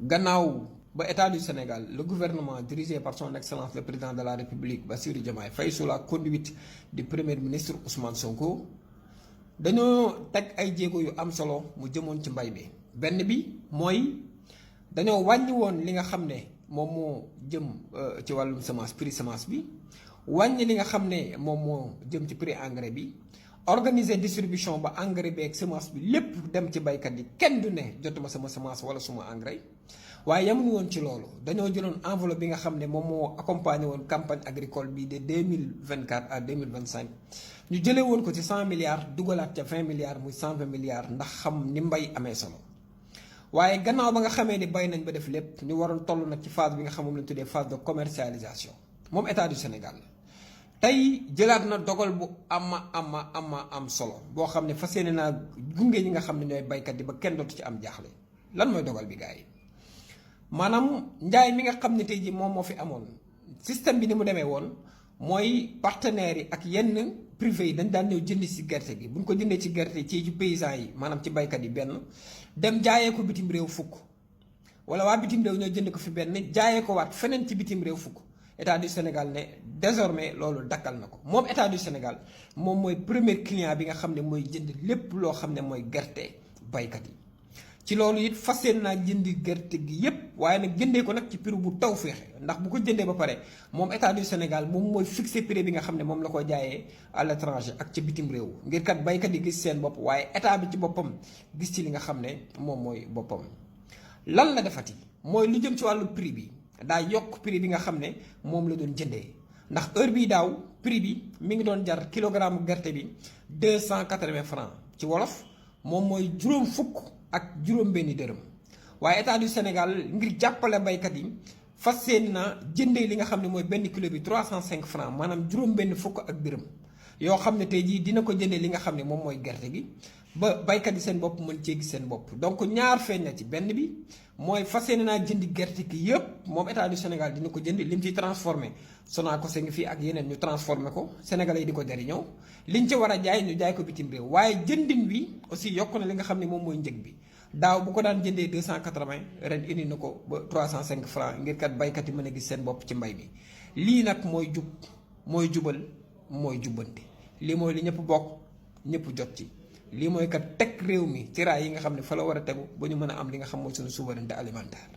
gannaaw ba état du Sénégal le gouvernement dirigé par son excellence le président de la République Bassirou Diomaye Faye sous la conduite du premier ministre Ousmane Sonko dañoo teg ay jéego yu am solo mu jëmoon ci mbay mi. benn bi mooy dañoo wàññi woon li nga xam ne moom moo jëm ci wàllum semence prix semence bi wàññi li nga xam ne moom moo jëm ci prix engrais bi organiser distribution ba engrais bi ak semence bi lépp dem ci baykat yi kenn du ne jotuma sama semence wala suma engrais. waaye yamuñu woon ci loolu dañoo jëloon enveloppe bi nga xam ne moom moo accompagné woon campagne agricole bi de 2024 à 2025 ñu jëlee woon ko ci 100 milliards dugalaat ca 20 milliards muy 120 milliards ndax xam ni mbay amee solo. waaye gannaaw ba nga xamee ni bay nañ ba def lépp ñu waroon toll nag ci phase bi nga xam moom lañ tuddee phase de commercialisation moom état du Sénégal tey jëlaat na dogal bu am solo boo xam ne fas yéene naa gunge ñi nga xam ne ñooy baykat yi ba kenn dootu ci am jaaxle. lan mooy dogal bi gars yi maanaam njaay mi nga xam ne tey jii moom moo fi amoon système bi ni mu demee woon mooy partenaires yi ak yenn privé yi dañ daan ñëw jënd ci gerte gi bu ñu ko jëndee ci gerte ci paysans yi maanaam ci baykat yi benn dem jaayee ko bitim réew fukk wala waa bitim réew ñoo jënd ko fi benn jaayee ko waat feneen ci bitim réew fukk état du Sénégal ne désormais loolu dakkal na ko moom état du Sénégal moom mooy premier client bi nga xam ne mooy jënd lépp loo xam ne mooy gerte baykat yi. ci loolu it fas yéene naa jëndi gerte gi yépp waaye nag jëndee ko nag ci prix bu taw féexe ndax bu ko jëndee ba pare moom état du Sénégal moom mooy fixé prix bi nga xam ne moom la ko jaayee à l'étranger ak ci bitim réew ngir kat baykat yi gis seen bopp waaye état bi ci boppam gis ci li nga xam ne moom mooy boppam. lan la defati mooy lu jëm ci wàllu prix bi daa yokk prix bi nga xam ne moom la doon jëndee ndax heure bii daaw prix bi mi ngi doon jar kilogramme gerte bi 280 francs ci wolof moom mooy juróom fukk ak juróom-benni dërëm waaye état du Sénégal ngir jàppale baykat yi fas yéene na jëndee li nga xam ne mooy benn kilo bi 305 francs maanaam juróom-benn fukk ak dërëm yoo xam ne tey jii dina ko jëndee li nga xam ne moom mooy gerte gi ba baykat yi seen bopp mën cee gis seen bopp. donc ñaar feeñ na ci benn bi mooy fas yéene naa jëndi gerte gi yëpp moom état du Sénégal dina ko jënd lim ciy transformé Sonacos ngi fii ak yeneen ñu transformé ko Sénégalais yi di ko jariñoo liñ ci war a jaay ñu jaay ko bitim réew waaye jëndin bi aussi yokk na li nga xam ne moom mooy njëg bi. daaw bu ko daan jëndee 280 ren indi na ko ba 305 francs ngir kat baykat yi mën a gis seen bopp ci mbay mi lii nag mooy jub mooy jubal mooy jubbante lii mooy li ñëpp bokk ñëpp jot ci lii mooy kat teg réew mi ci raay yi nga xam ne fa la war a tegu ba ñu mën a am li nga xam mooy suñu souveraineté alimentaire.